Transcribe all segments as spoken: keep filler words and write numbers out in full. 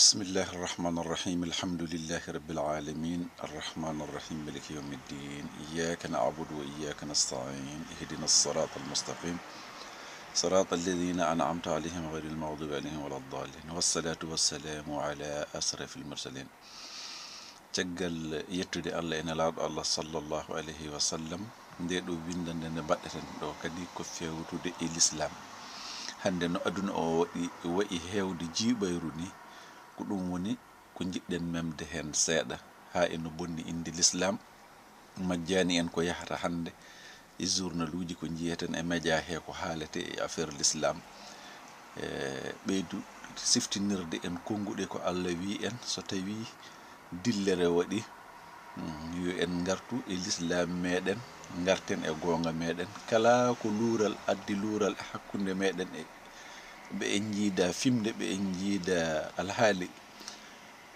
بسم الله الرحمن الرحيم. الحمد لله رب العالمين. الرحمن الرحيم. مالك يوم الدين. إياك نعبد وإياك نستعين. اهدنا الصراط المستقيم. صراط الذين أنعمت عليهم غير المغضوب عليهم ولا الضالين. والصلاة والسلام على أشرف المرسلين. Caggal yettude Allah e Nelaaɗo Allah sallallahu alayhi wa sallam, nde ɗo winndannde nde mbaɗɗeten ɗo kadi ko fewtude e Lislaam. Hannde no aduna o waɗi, wayi heewde jiiɓayru ni, ko ɗum woni ko njiɗɗen memde heen seeɗa, haa e no bonni innde Lislaam, majjaani en ko yahata hannde e journaluuji ko njiyeten e média he ko haalete e affaire Lislaam. E ɓeydu siftinirde en konnguɗi ko Allah wi en, so tawi dillere waɗi, mm, yo en ngartu e Lislaam meɗen, ngarten e goonga meɗen. Kala ko luural addi luural e hakkunde meɗen e ɓe en njiida fimde, ɓe en njiida alhaali,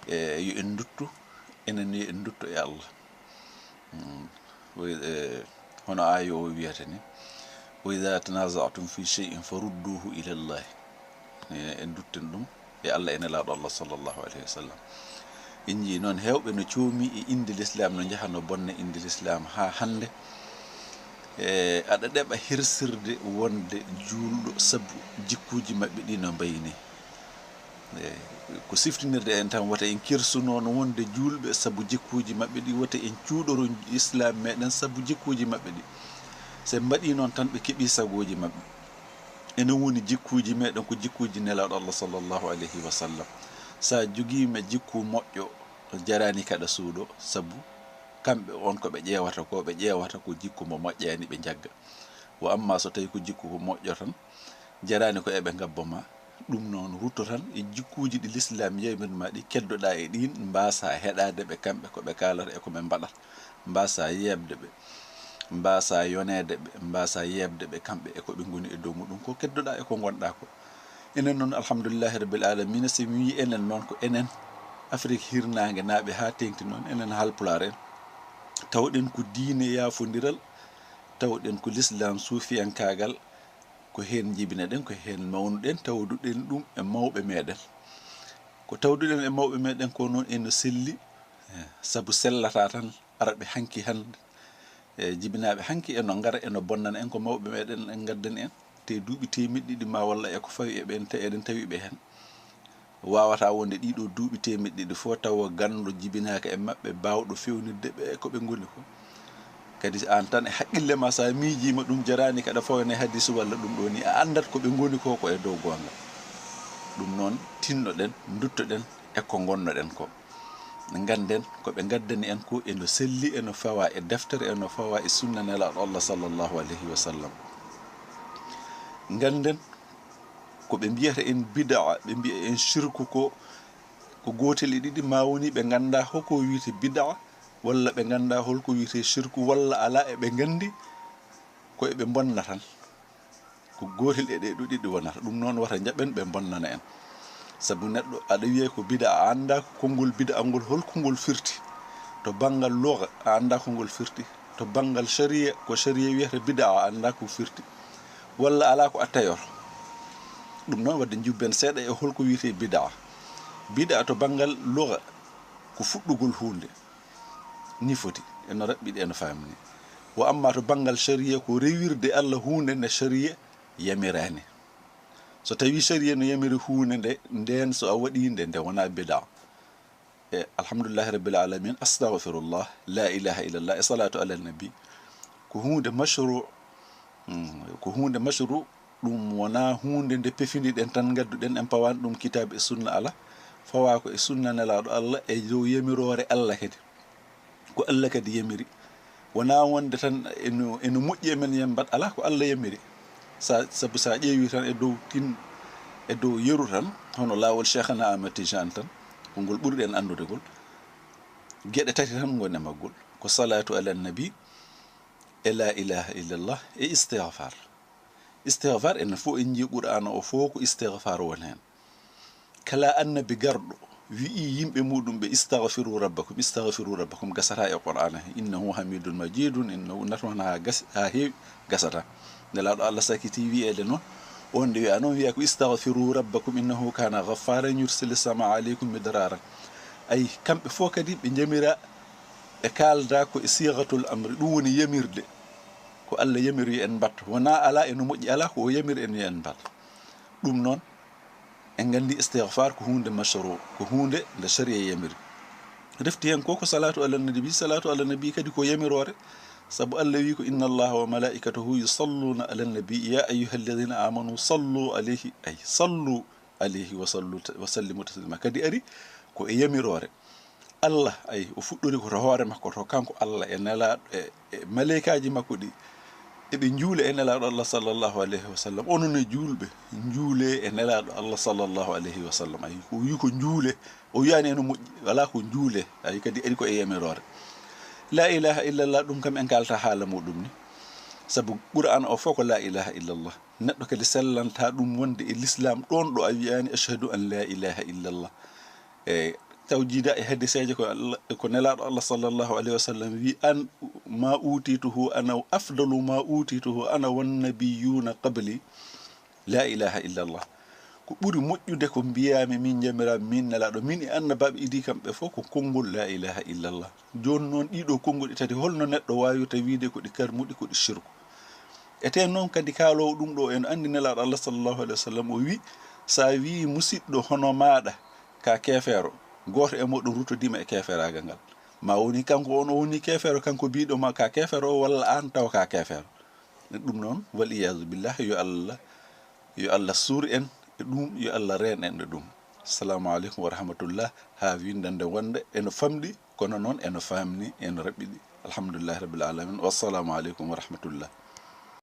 e yo en nduttu, enen yo en nduttu e Allah. Mm. Hono aaya o wiyata ni, "Wa idha tanaza'tum fi shay'in farudduhu ila Allah." E, en ndutten ɗum e Allah e Nelaaɗo Allah sallallahu alayhi wa sallam. En njii noon heewɓe no coomi e innde Lislaam, no njaha no bonna innde Lislaam haa hannde. E, aɗa ɗeɓa hirsirde wonde juulɗo sabu jikkuuji maɓɓe ɗi no mbayi ni. E, ko siftinirde en tan, wota en kirsuno no wonde juulɓe sabu jikkuuji maɓɓe ɗi, wota en cuuɗoro Islaam meɗen sabu jikkuuji maɓɓe ɗi. So en mbaɗii noon tan, ɓe keɓii sagooji maɓɓe. Ene woni jikkuuji meɗen ko jikkuuji Nelaaɗo Allah sallallahu alayhi wa sallam. So a jogiima jikku moƴƴo, jaraani kaɗa suuɗo, sabu kamɓe on ko ɓe ƴeewata ko, ɓe ƴeewata ko jikku mo moƴƴaani ɓe njagga. Wa amma so tawi ko jikku ko moƴƴo tan, jaraani ko eɓe ngabba ma. Ɗum noon, rutto tan e jikkuuji ɗi Lislaam yamiri ma ɗi, keddoɗaa e ɗiin, mbaasaa heɗaade ɓe kamɓe ko ɓe kaalata e ko ɓe mbaɗata, mbaasaa yeeɓde ɓe, mbaasaa yoneede ɓe, mbaasaa yeeɓde ɓe kamɓe e ko ɓe ngoni e dow muɗum ko, keddoɗaa e ko ngonɗaa ko. Enen noon, alhamdulillahi rabbil alamina, so mi wii enen noon, ko enen Afrik hirnaange naaɓe haa teeŋti noon, enen Haalpulaar en, tawɗen ko diine yaafondiral, tawɗen ko Lislaam suufiyankaagal, ko heen njibinaɗen, ko heen mawnuɗen, tawduɗen ɗum e mawɓe meɗen. Ko tawduɗen e mawɓe meɗen ko noon eno selli, eh, sabu sellata tan, ara ɓe hanki hannde, eh, jibinaaɓe hanki eno ngara, eno bonnana en, ko mawɓe meɗen en ngaddani en, te duuɓi teemeɗɗe ɗiɗi ma walla e ko fawi e ɓeen, te eɗen tawi ɓe heen. Waawata wonde ɗiɗo duuɓi teemeɗɗe ɗiɗi fof tawa ganndo jibinaaka e maɓɓe, baawɗo fewnitde ɓe e ko ɓe ngoni ko. Kadi aan tan e haqqille ma, so a miijiima ɗum, jaraani kaɗa fawna e hadiisu walla ɗum ɗo ni, a anndat ko ɓe ngoni ko, ko e dow goonga. Ɗum noon, tinnoɗen, nduttoɗen e ko ngonnoɗen ko. Ngannden ko ɓe ngaddani en ko eno selli, eno fawa e deftere, eno fawa e sunna Nelaaɗo Allah sallallahu alayhi wa sallam. Ngannden ko ɓe mbiyata en bid'a, ɓe mbiya en shirku ko, ko gootel e ɗiɗi, ma woni ɓe ngannda hoko wiyete bid'a, walla ɓe ngannda holko wiyete shirku, walla alaa e ɓe nganndi, ko e ɓe mbonna tan. Ko gootel e ɗe ɗo ɗiɗi wonata. Ɗum noon wata njaɓen ɓe mbonnana en. Sabu neɗɗo aɗa wiyay ko bid'a, a annda ko konngol bid'a ngol, holko ngol firti. To banngal lugha, a annda ko ngol firti. To banngal shari'a, ko shari'a wiyata bid'a, a annda ko firti. Walla alaa ko a tayoto. Ɗum noon wadde njubben seeɗa e holko wiyete bid'a. Bid'a to banngal lugha, ko fuɗɗugol huunde. Ni foti, eno raɓɓiɗi, eno faamni. Wa amma to banngal shari'a, ko rewirde Allah huunde nde shari'a yamiraani. So tawi shari'a no yamiri huunde nde, ndeen so a waɗi nde, nde wona bid'a. E alhamdulillahi rabbil alamin, astaghfirullah, la ilaha illallah, e salatu ala nabi. Ko huunde mashru, mm, ko huunde mashru, ɗum wona huunde nde pefiniɗen tan ngadduɗen en pawan ɗum kitab e sunna ala, fawa ko e sunna Nelaaɗo Allah e dow yamiroore Allah kadi. Ko Allah kadi yamiri. Wona wonde tan eno, eno moƴƴi e men yen mbaɗ, alaa ko Allah yamiri. Sa, sabu sa ƴeewi tan e dow tin, e dow yeru tan, hono laawol Cheikhana Ahmed Tidiane tan, ko ngol ɓurɗen anndude ngol. Geɗe tati tan ngoni e maggol. Ko salatu ala nabi, e la ilaha illallah, e istighfar. Istighfar, enen fof en njii Qur'aana o fof ko istighfar woni heen. Kala annabi garɗo wi'i yimɓe muɗum ɓe, "Istaghfiru rabbakum, istaghfiru rabbakum," gasata e Qur'aana he, "Innahu hamidun majidun, innahu," nata toon haa gas-, haa heewi, gasata. Nelaaɗo Allah sakiti wi'eede noon, Wonde wiya noon, wiya ko: "Istagfiru rabbakum innahu kana ghaffara yursil sama aleykum midrara." Ay, kamɓe fof kadi ɓe njamira, ɓe kaalda ko e sigatul amri, ɗum woni yamirde. Ko Allah yamiri yo en mbaɗ, wona ala e no moƴƴi, ala, ko o yamiri en yo en mbaɗ. Ɗum noon, en nganndi istigfar ko huunde mashru, ko huunde nde sharia yamiri. Refti heen ko, ko salatu ala nabi, salatu ala nabi kadi ko yamiroore, sabu Allah wi ko: "Inna allaha wa malaikatahu yusalluna ala nabi, ya ayyuha alladhina amanu sallu alayhi", ay, "sallu alayhi wa sallu, wa sallimu taslima", kadi ari ko e yamiroore. Allah, ay, o fuɗɗori ko to hoore makko, to kanko Allah e nelaaɗo, e, e maleykaaji makko ɗi, eɓe njuula e nelaaɗo Allah sallallahu alayhi wa sallam. Onon e juulɓe, njuule e nelaaɗo Allah sallallahu alayhi wa sallam. Ay, ko wi ko njuule, o wiyaani eno moƴƴi, wala, ko njuule. Ay, kadi ari ko e yamiroore. La ilaha illallah, ɗum kam en kalta haala muɗum ni. Sabu Qur'an o fof ko la ilaha illallah. Neɗɗo kadi sellanta ɗum wonde e l'islam ɗoon ɗo a wiyaani: "Ashhadu an la ilaha illallah." E taw jiida e hadiseeje ko Allah, ko nelaaɗo Allah sallallahu alayhi wa sallam wi: "An ma utituhu ana afdalu ma utituhu ana wan nabiyuna qabli, la ilaha illallah." Ko ɓuri moƴƴude ko mbiyaami min jamiraaɓe min nelaaɗo, min e annabaaɓe idii kamɓe fof, ko konngol la ilaha illallah. Jooni noon, ɗiɗo konngol ɗi tati, holno neɗɗo waawirta wiide ko ɗi karmuɗi, ko ɗi shirku? Ete noon kadi kaaloowo ɗum ɗo eno anndi nelaaɗo Allah sallallahu alayhi wa sallam o wi: "Sa wi musiɗɗo hono maaɗa ka keefeero, gooto e mooɗon ruttodiima e keeferaagal ngal. Ma woni kanko on o woni keefeero, kanko biiɗo ma ka keefeero o, walla aan taw ka keefeero." Ɗum noon, wal iyaazu billah, yo Allah, yo Allah suur en e ɗum, yo Allah reen en e ɗum. Assalamu aleykum wa rahmatullah. Haa winndande wonde eno famɗi, kono noon eno faamni, eno raɓɓiɗi. Alhamdulillahi rabbil alamin. Wassalamu aleykum wa rahmatullah.